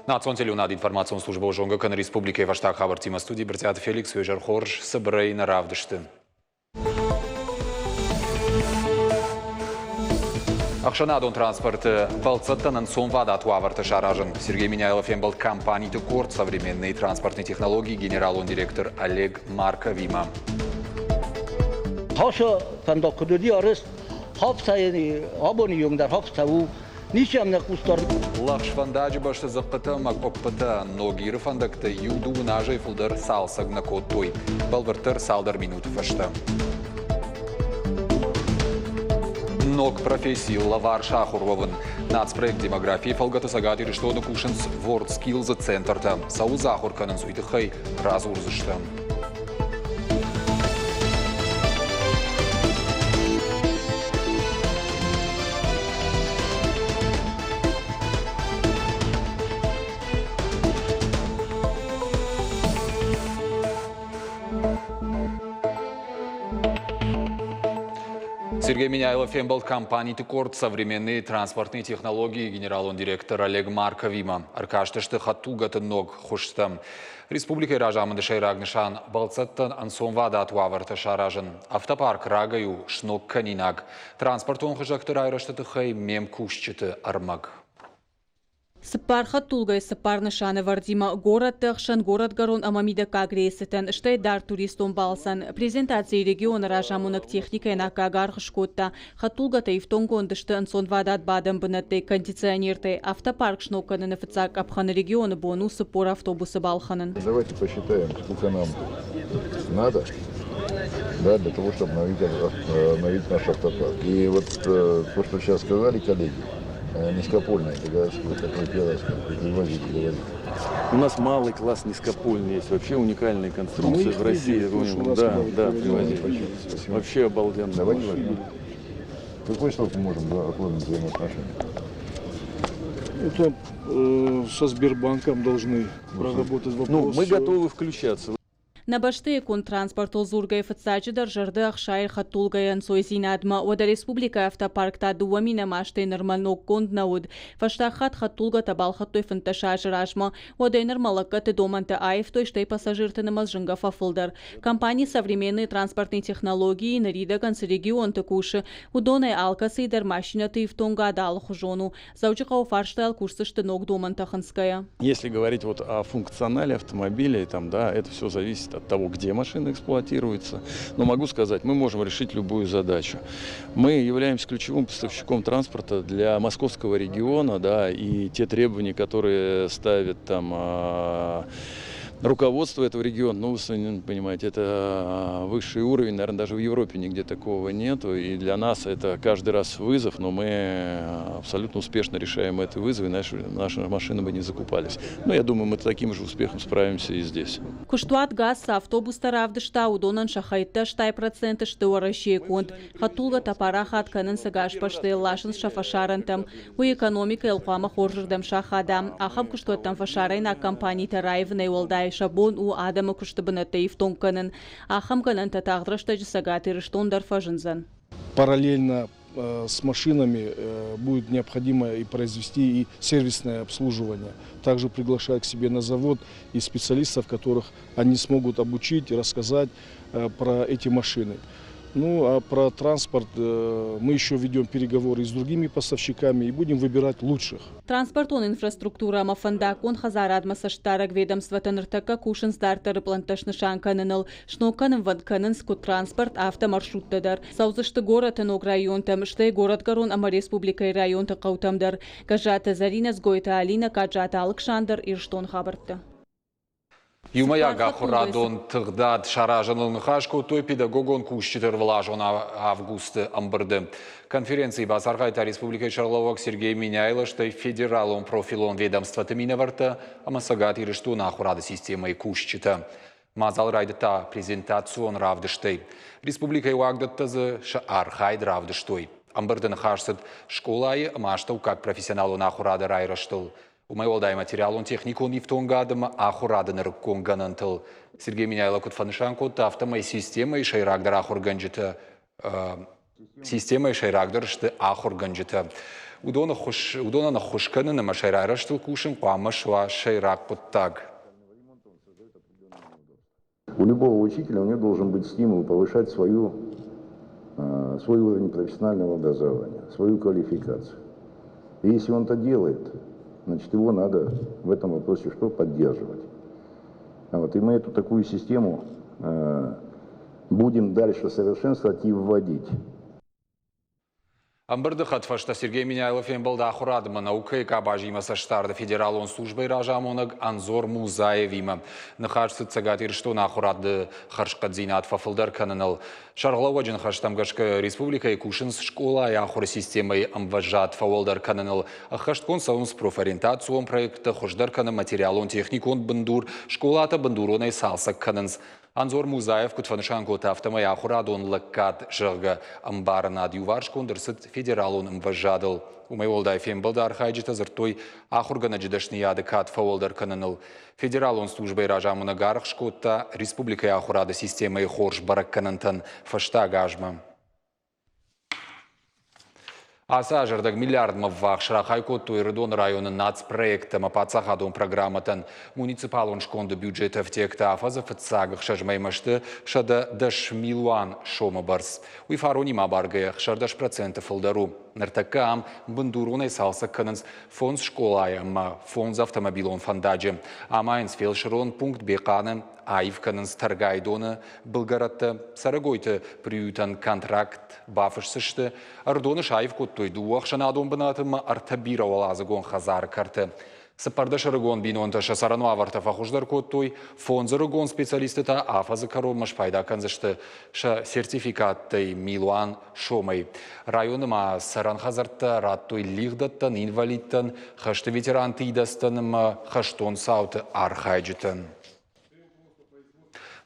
Национ телеуынад информацион службӕ зонгӕ кӕны республикӕйы фӕстаг хабӕрттимӕ студийы Брытъиаты Феликс уе зӕр хорз цыбырӕй нӕ равдысты. Ӕхсӕнадон транспорты бӕлццӕттӕн ӕнцонвадат уавӕртӕ саразын. Сергей Меняйло фембӕлд компаниты къорд современные транспортные технологии генералон директор Олег Марковимӕ. Хаша фӕндаг куыд уыди арӕзт, хафтӕ абоны онг дӕр хафтӕ у Ничи ӕм нӕ хъусдард. Лӕгъз фӕндаджы бӕсты дзыхъхъытӕ ӕмӕ къуыппытӕ Ногиры фӕндӕгтӕ иу-дыууын азӕй фылдӕр цалцӕг нӕ кодтой. Бӕлвырддӕр цалдӕр минуты фӕстӕ. Ног профессийыл лӕвар сахуыр уӕвын. Нацпроект демографийы фӕлгӕты Цӕгат Ирыстоны кусынц WorldSkills-ы центртӕ. Цӕуыл дзы ахуыр кӕнынц, уый тыххӕй радзурдзыстӕм. Сергей Меняйло фембӕлд компаниты къорд «Современные транспортные технологии» генералон директор Олег Марковимӕ. Ӕркастысты хӕдтулгӕты ног хуызтӕм. Республикӕйы разамынды сӕйраг нысан – бӕлццӕттӕн ӕнцонвадат уавӕртӕ саразын. Автопарк рагӕй у сног кӕнинаг. Транспортон хызӕгты райрӕзты тыххӕй ме мкусджыты ӕрмӕг. Цыппар хӕдтулгӕйы цыппар нысанӕвӕрдимӕ горӕтты ӕхсӕн горӕтгӕрон ӕмӕ мидӕггаг рейсытӕн, стӕй дард туристон балцӕн. Презентацийы регионы разамонӕг техникӕйӕн аккаг аргъ скодта. Хӕдтулгӕтӕ ифтонггонд сты ӕнцонвадат бадӕн бынӕттӕй, кондиционертӕй. Автопарк сног кӕныны фыццаг къӕпхӕны регионы бон у 40 автобусы балхӕнын. Давайте посчитаем, сколько нам надо да, для того, чтобы обновить, обновить наш автопарк. И вот то, что сейчас сказали коллеги, низкопольные, это городские, которые первый раз привозили, привозили. У нас малый класс низкопольный есть, вообще уникальная конструкция в России. Да, да, привозили. Вообще обалденно. Давайте возьмем. Какой срок мы можем оформить взаимоотношения? Это со Сбербанком должны проработать вопрос. Ну, мы готовы включаться. Нӕ бӕстӕйы конд транспортыл дзургӕйӕ фыццаджыдӕр зӕрдӕ ӕхсайы хӕдтулгӕйы ӕнцойдзинадмӕ. Уӕдӕ республикӕйы автопарк та 2 000 азтӕй нырмӕ ноггонд нӕ уыд. Фӕстаг хатт хӕдтулгӕтӕ балхӕдтой 15 азы размӕ. Уӕдӕй нырмӕ лӕггӕдты домӕнтӕ аивтой, стӕй пассажирты нымӕц зынгӕ фӕфылдӕр. Компани «Современные транспортные технологии» ныридӕгӕн цы регионты кусы, уыдонӕй алкӕцыйы дӕр машинӕты ифтонгад алыхуызон у. Дзӕуджыхъӕуы фарстайыл кусдзысты ног домӕнтӕ хынцгӕйӕ. Если говорить вот о функционале автомобилей, там, да, это все зависит от того, где машина эксплуатируется. Но могу сказать, мы можем решить любую задачу. Мы являемся ключевым поставщиком транспорта для московского региона, да, и те требования, которые ставит там руководство этого региона, ну, вы сами понимаете, это высший уровень, наверное, даже в Европе нигде такого нету. И для нас это каждый раз вызов, но мы абсолютно успешно решаем этот вызов, иначе наши машины бы не закупались. Но я думаю, мы таким же успехом справимся и здесь. Куыстуат ГАЗ цы автобустӕ равдыста, уыдонӕн сӕ хӕйттӕ 80% сты Уӕрӕсейы конд. Хӕдтулгӕтӕ парахат кӕнынц ӕгас бӕстӕйыл, ласынц сӕ фӕсарӕнтӕм. Уый экономикӕйыл хъуамӕ хорзырдӕм сахада. Ахӕм куыстуӕттӕм фӕсарӕйнаг компанитӕ раивынӕй уӕлдай сӕ бон у адӕмы куысты бынӕттӕ ифтонг кӕнын. Ахӕм гӕнӕнтӕ тагъд рӕстӕджы Цӕгат Ирыстон дӕр фӕзындзӕн. Параллельно с машинами будет необходимо и произвести и сервисное обслуживание. Также приглашаю к себе на завод и специалистов, которых они смогут обучить и рассказать про эти машины. Ну, а про транспорт мы еще ведем переговоры и с другими поставщиками и будем выбирать лучших. Транспортон инфраструктурӕ ӕмӕ фӕндаггон хӕдзарадмӕ цӕстдарӕг ведомствӕтӕ ныртӕккӕ кусынц дарддӕры пълӕнттӕ снысан кӕныныл. Сног кӕнынвӕнд кӕнынц куыд транспорт, афтӕ маршруттӕ дӕр. Цӕудзысты горӕты ног районтӕм, стӕй горӕтгӕрон ӕмӕ республикӕйы районты хъӕутӕм дӕр. Гӕззаты Зӕринӕ, Дзгойты Алинӕ, Каджаты Алыксандр, Ирыстон хабӕрттӕ. Иумӕйаг ахуырадон тыгъдад саразыныл ныхас кодтой педагогон кусджыты ӕрвылазон августы ӕмбырды. Конференцийы бацархайдта республикӕйы сӕргълӕууӕг Сергей Меняйло, стӕй федералон профилон ведомствоты минӕвӕрттӕ ӕмӕ Цӕгат Ирыстоны ахуырады системӕйы кусджытӕ. Мадзал райдыдта презентацион равдыстӕй. Республикӕйы уагдӕттӕ дзы сӕ архайд равдыстой. Ӕмбырды ныхас цыд скъолайы ӕмӕ астӕуккаг профессионалон ахуырады райрӕзтыл. Уымӕй уӕлдай материалон-техникон ифтонгад ӕмӕ ахуырады нырыккон гӕнӕнтыл. Сергей Меняйло куыд фӕнысан кодта, афтӕмӕй системӕйы сӕйрагдӕр ахуыргӕнджытӕ системӕйы сӕйрагдӕр сты ахуыргӕнджытӕ. Уыдонӕн ӕххуыс кӕнын ӕмӕ сӕ райрӕзтыл кусын хъуамӕ суа сӕйраг хъуыддаг. У любого учителя у него должен быть стимул повышать свой уровень профессионального образования, свою квалификацию. И если он это делает, значит, его надо в этом вопросе что? Поддерживать. Вот. И мы эту такую систему будем дальше совершенствовать и вводить. Ӕмбырды хӕдфӕстӕ Сергей Меняйло фембӕлд ахуырад ӕмӕ наукӕйы къабазимӕ цӕстдарды федералон службӕйы разамонӕг Анзор Музаевимӕ. Ныхас цыд Цӕгат Ирыстоны ахуырады хӕрзхъӕддзинад фӕфылдӕр кӕныныл. Сӕргълӕууӕджы ныхӕстӕм гӕсгӕ республикӕйы кусынц скъолайы ахуыры системӕйы ӕмвӕзад фӕуӕлдӕр кӕныныл, ӕххӕстгонд цӕуынц профориентацион проекттӕ, хуыздӕр кӕны материалон-техникон бындур, скъолатӕ бындуронӕй цалцӕг кӕнынц. Анзор Музаев куыд фӕнысан кодта, афтӕмӕй ахуырадон лӕггад, зӕгъгӕ, ӕмбарынад иуварсгонд ӕрцыд федералон ӕмвӕзадыл. Уымӕй уӕлдай фембӕлды архайджытӕ дзырдтой ахуыргӕнӕджы дӕсныйады кад фӕуӕлдӕр кӕныныл. Федералон службӕйы разамонӕг аргъ скодта республикӕйы ахуырады системӕйы хорз бӕрӕггӕнӕнтӕн фӕстаг азмӕ. Ацы аз ӕрдӕг миллиардмӕ ввахс рахай кодтой Ӕрыдоны районы нацпроекттӕ ӕмӕ паддзахадон программӕтӕн. Муниципалон сконды бюджеты ӕфтиӕгтӕ афӕдзы фыццаг ӕхсӕз мӕймӕ сты 110 милуан сомы бӕрц. Уый фаронимӕ абаргӕйӕ 16% фылдӕр у. Ныртӕккӕ ам бындуронӕй цалцӕг кӕнынц фондз скъолайы ӕмӕ фондз автомобилон фӕндаджы. Амайынц фелсырон пункт Бехъаны, аив кӕнынц Тӕргайдоны былгӕрӕттӕ, цӕрӕгойты приютӕн контракт бафысдзысты. Ӕрыдоны саив кодтой дыууӕ ӕхсӕнадон бынаты ӕмӕ ӕртӕ бирӕуӕладзыгон хӕдзары кӕрты. Цыппӕрдӕсӕрыгон бинонтӕ сӕ цӕрӕн уавӕртӕ фӕхуыздӕр кодтой, фондзӕрыгон специалисттӕ та афӕдзы кӕронмӕ спайда кӕндзысты сӕ сертификаттӕй милуан сомӕй. Районы ма цӕрӕн хӕдзӕрттӕ радтой лигъдӕттӕн, инвалидтӕн, хӕсты ветеранты идӕдзтӕн ӕмӕ хӕстон цауты архайджытӕн.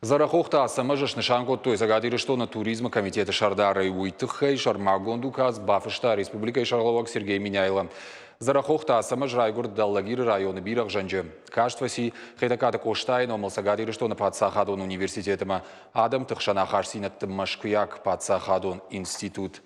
Дзӕрӕхохты Ацӕмӕзы снысан кодтой Цӕгат Ирыстоны туризмы комитеты сӕрдарӕй. Уый тыххӕй сӕрмагонд указ бафыста республикӕйы сӕргълӕууӕг Сергей Меняйло. Дзӕрӕхохты Ацӕмӕз райгуырд Дӕллагиры районы Бирӕгъзӕнджы. Каст фӕци Хетӕгкаты Къостайы номыл Цӕгат Ирыстоны паддзахадон университет ӕмӕ адӕмты хсӕн ахастдзинӕдты Мӕскуыйаг паддзахадон институт.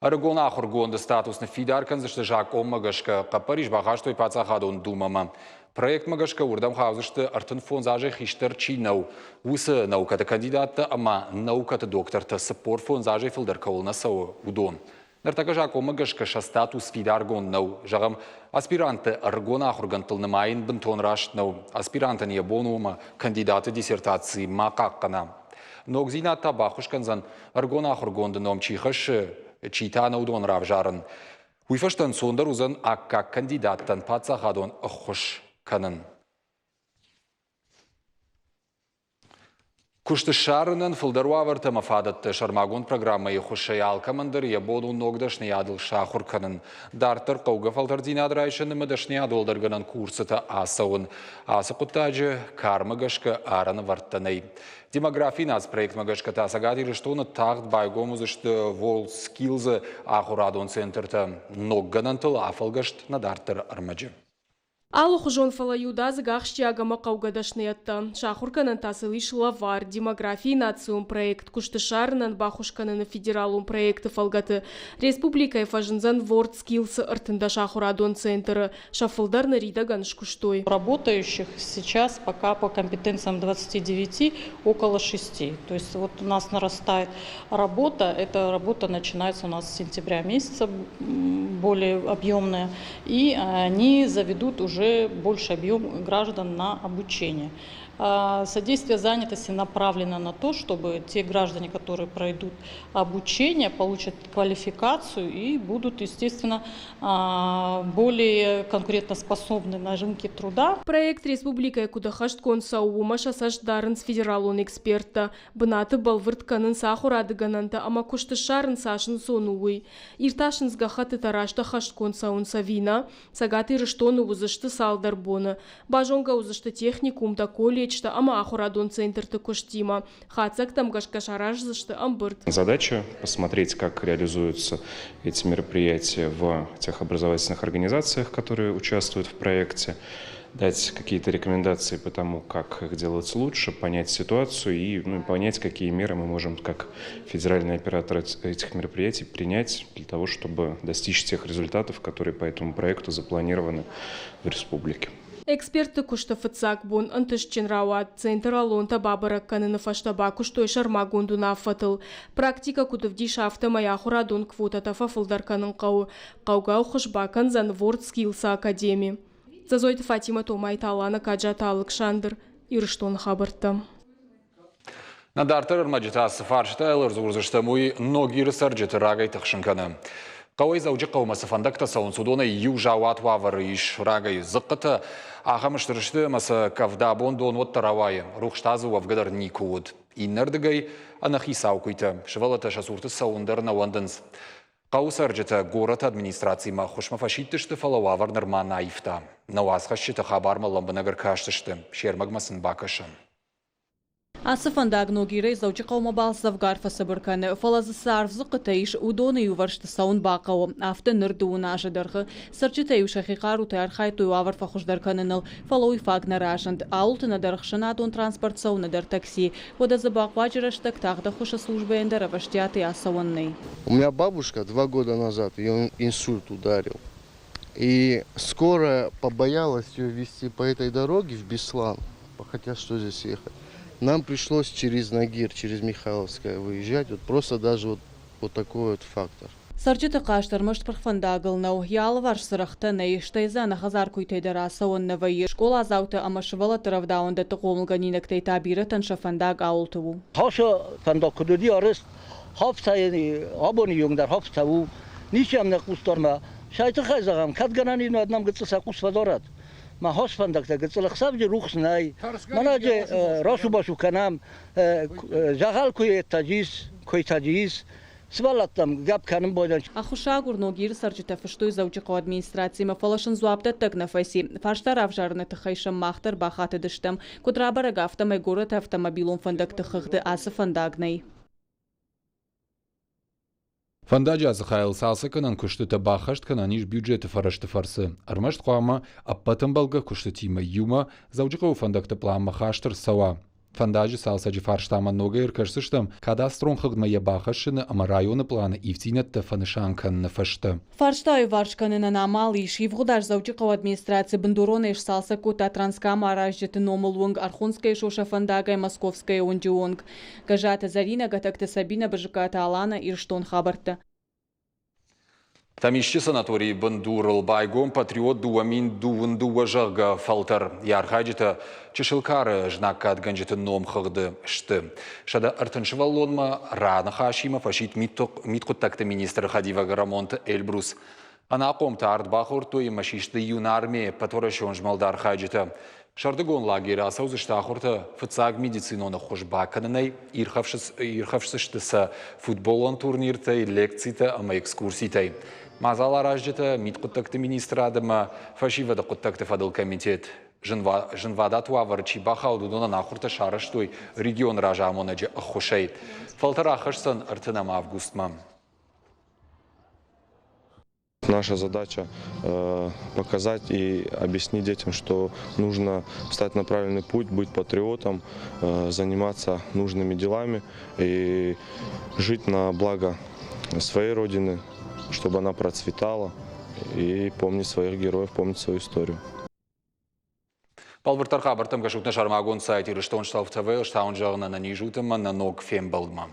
Ӕрыгон ахуыргонды статус ныффидар кӕндзысты закъонмӕ гӕсгӕ, хъӕппӕрис бахастой паддзахадон думӕмӕ. Проектмӕ гӕсгӕ уырдӕм хаудзысты 35 азӕй хистӕр чи нӕу, уыцы наукӕты кандидаттӕ ӕмӕ наукӕты доктортӕ 45 азӕй фылдӕр кӕуыл нӕ цӕуы, уыдон. Ныртӕккӕ закъонмӕ гӕсгӕ сӕ статус фидаргонд нӕу. Зӕгъӕм, аспирантты ӕрыгон ахуыргӕндтыл нымайын бынтон раст нӕу. Аспирантӕн йӕ бон у ӕмӕ кандидаты диссертаци ма хъахъхъӕна. Ногдзинад та баххуыс кӕндзӕн ӕрыгон ахуыргонды ном чи хӕссы, чи та нӕ уыдон равзарын. Уый фӕстӕ ӕнцондӕр уыдзӕн аккаг кандидаттӕн паддзахадон ӕххуыс кӕнын. Куыст ссарынӕн фылдӕр уавӕртӕ ӕмӕ фадӕттӕ сӕрмагонд программӕйы ӕххуысӕй алкӕмӕн дӕр йӕ бон у ног дӕсныйадыл сахуыр кӕнын. Дарддӕр хъӕугӕ фӕлтӕрддзинад райсын ӕмӕ дӕсныйад уӕлдӕргӕнӕн курсытӕ ацӕуын. Ацы хъуыддаджы кармӕ гӕсгӕ арӕнӕвӕрдтӕ нӕй. Демографийы нацпроектмӕ гӕсгӕ та Цӕгат Ирыстоны тагъд байгом уыдзысты WorldSkills-ы ахуырадон центртӕ. Ног гӕнӕнтыл афӕлгӕст нӕ дарддӕры ӕрмӕджы. Алыхуызон, фӕлӕ иудадзыг ахсджиаг ӕмӕ хъӕугӕ дӕсныйӕдтӕ. Сахуыр кӕнӕн та сыл ис лӕвар. Демографийы национ проект куысты ссарынӕн баххуыс кӕныны федералон проекты фӕлгӕты республикӕйы фӕзындзӕн WorldSkills-ы 13 ахуырадон центры. Сӕ фылдӕр ныридӕгӕн скуыстой. Работающих сейчас пока по компетенциям 29 около 6. То есть вот у нас нарастает работа. Эта работа начинается у нас с сентября месяца, более объемная. И они заведут уже больше объем граждан на обучение. Содействие занятости направлено на то, чтобы те граждане, которые пройдут обучение, получат квалификацию и будут, естественно, более конкурентоспособны на рынке труда. Проект республикӕйы куыд ӕххӕстгонд цӕуы, уымӕ сӕ цӕст дарынц федералон эксперттӕ. Бынаты бӕлвырд кӕнынц ахуырады гӕнӕнтӕ ӕмӕ куысты ссарын цас ӕнцон у, уый. Иртасынц гӕххӕттытӕ раст ӕххӕстгонд цӕуынц ӕви нӕ. Цӕгат Ирыстоны уыдзысты цалдӕр боны. Базонгӕ уыдзысты техникумтӕ, колледжтӕ ӕмӕ ахуырадон центрты куыстимӕ. Хатдзӕгтӕм гӕсгӕ сараздзысты ӕмбырд. Задача – посмотреть, как реализуются эти мероприятия в тех образовательных организациях, которые участвуют в проекте. дать какие-то рекомендации по тому, как их делать лучше, понять ситуацию и, ну, понять, какие меры мы можем как федеральный оператор этих мероприятий принять для того, чтобы достичь тех результатов, которые по этому проекту запланированы в республике. Экспертты куысты фыццаг бон ӕнтыстджын рауад. Центр Аллонтӕ бабӕрӕг кӕныны фӕстӕ бакуыстой сӕрмагонд уынаффӕтыл. Практикӕ куыд ӕвдисы, афтӕмӕй ахуырадон квотӕтӕ фӕфылдӕр кӕнын хъӕуы. Хъӕугӕ ӕххуыс бакӕндзӕн WorldSkills-ы академи. Дзӕзойты Фатимӕ, Томайты Алана, Каджаты Алыксандр, Ирыстоны хабӕрттӕ. Нӕ дарддӕр ӕрмӕджытӕ цы фарстайыл ӕрдзурдзыстӕм, уый Ногиры цӕрджыты рагӕй тыхсын кӕны. Хъӕуӕй Дзӕуджыхъӕумӕ цы фӕндӕгтӕ цӕуынц, уыдонӕй иу заууат уавӕры ис рагӕй. Дзыхъхъытӕ ахӕм стыр сты, ӕмӕ сӕ къӕвдабон дон уӕддӕр рауайы. Рухс та дзы уӕвгӕ дӕр никуы уыд. Иннӕрдыгӕй ӕнӕхицау куыйтӕ. Сывӕллӕттӕ сӕ цурты цӕуын дӕр нӕ уӕндынц. Хъӕуы цӕрджытӕ горӕты администрацимӕ ӕххуысмӕ фӕсидтысты, фӕлӕ уавӕр нырма нӕ аивта. Нӕ уацхӕсджыты хабармӕ лӕмбынӕг ӕркастысты, се рмӕгмӕ сын бакӕсӕм. Ацы фӕндаг Ногирӕй Дзӕуджыхъӕумӕ балц дзӕвгар фӕцыбыр кӕны, фӕлӕ дзы цы арф дзыхъхъытӕ ис, уыдоны иувӕрсты цӕуын бахъӕуы. Афтӕ ныр дыууын азы дӕргъы. Цӕрджытӕ-иу сӕхи хъарутӕй архайдтой уавӕр фӕхуыздӕр кӕныныл, фӕлӕ уый фаг нӕ разынд. Ауылты нӕдӕр ӕхсӕнадон транспорт цӕуы, нӕдӕр такси. Уӕдӕ дзы бахъуаджы рӕстӕг тагъд ӕххуысы службӕйӕн дӕр ӕвӕстиатӕй ацӕуӕн нӕй. У меня бабушка 2 года назад, ее инсульт ударил. И скорая побоялась ее везти по этой дороге в Беслан, хотя что здесь ехать. Нам пришлось через Ногир, через Михайловское выезжать. Вот просто даже вот такой вот фактор. Цӕрджыты хъаст ӕрмӕст пырх фӕндагыл нӕу, йӕ алыварс цырӕгътӕ нӕй, стӕй дзы ӕнӕхӕдзар куыйтӕй дӕр ацӕуӕн нӕ вӕййы. Скъоладзаутӕ ӕмӕ сывӕллӕтты рӕвдауӕндӕтты хъомылгӕнинӕгтӕй та бирӕтӕн сӕ фӕндаг ауылты у. Хасы фӕндаг куыд уыди арӕзт, хафтӕ абоны онг дӕр хафтӕ у. Ничи ӕм нӕ хъус дарма. Сай тыххӕй зӕгъӕм, кӕд гӕнӕн ис, уӕд нӕм гыццыл сӕ хъус фӕдарӕд. Ма хас фӕндӕгтӕ гыццыл ӕхсӕвджы рухс нӕй. Мӕнӕ расу-басу кӕнӕм, дзӕгъӕл куы куыйтӕ ис, сывӕллӕттӕм гӕпп кӕнын байдайынц. Ӕххуысагур Ногиры цӕрджытӕ фыстой Дзӕуджыхъӕуы администрацимӕ, фӕлӕ сын дзуапдӕттӕг нӕ фӕци. Фарста равзарыны тыххӕй сӕм мах дӕр бахатыдыстӕм. Куыд рабӕрӕг, афтӕмӕй горӕты автомобилон фӕндӕгты хыгъды ацы фӕндаг нӕй. Фӕндаджы ацы хайыл цалцӕггӕнӕн куыстытӕ баххӕст кӕнӕн ис бюджеты фӕрӕзты фӕрцы. Ӕрмӕст хъуамӕ ӕппӕт ӕмбӕлгӕ куыстытимӕ иумӕ Дзӕуджыхъӕуы фӕндӕгты пъланмӕ хаст ӕрцӕуа. Фӕндаджы цалцӕджы фарстамӕ ногӕй ӕркӕсдзыстӕм кадастрон хыгъдмӕ йӕ бахӕссыны ӕмӕ районы пъланы ивддзинӕдтӕ фӕнысан кӕныны фӕстӕ. Фарста аиуварс кӕнынӕн амал ис. Ивгъуыд аз Дзӕуджыхъӕуы администраци бындуронӕй сцалцӕг кодта Транскамы аразджыты номыл уынг Архонскӕйы сосӕфӕндагӕй Московскӕйы уынджы онг. Гӕззаты Зӕринӕ, Гӕтӕгты Сабинӕ, Бызыккаты Алана, Ирыстон хабӕрттӕ. Тӕмисчъы санаторийы бындурыл байгом «Патриот 2022», зӕгъгӕ, фӕлтӕр. Йӕ архайджытӕ чысыл кары знаггадгӕнджыты номхыгъды сты. 130 сывӕллонмӕ раныхасимӕ фӕсидт мидхъуыддӕгты министры хӕдивӕг Рӕмонты Эльбрус. Ӕнахъомтӕ ард бахордтой ӕмӕ систы Юнармийы ӕппӕтуӕрӕсеон змӕлды архайджытӕ. Сӕрдыгон лагеры ацӕудзысты ахуыртӕ фыццаг медицинон ӕххуыс бакӕнынӕй, ирхӕфсдзысты сӕ футболон турниртӕй, лекцитӕ ӕмӕ экскурситӕй. Мадзал аразджытӕ мидхъуыддӕгты министрад ӕмӕ фӕсивӕды хъуыддӕгты фӕдыл комитет. Зынвадат уавӕры чи бахауд, уыдонӕн ахуыртӕ сарӕзтой регионы разамонӕджы ӕххуысӕй. Фӕлтӕр ахӕсдзӕн 30 августмӕ. Наша задача показать и объяснить детям, что нужно встать на правильный путь, быть патриотом, заниматься нужными делами и жить на благо своей родины, чтобы она процветала, и помнить своих героев, помнить свою историю. Бӕлвырддӕр хабӕрттӕм кӕсут нӕ сӕрмагонд сайт Ирыстон ТВ, стауын зӕгъын ӕнӕниз ут ӕмӕ нӕ ног фембӕлдмӕ.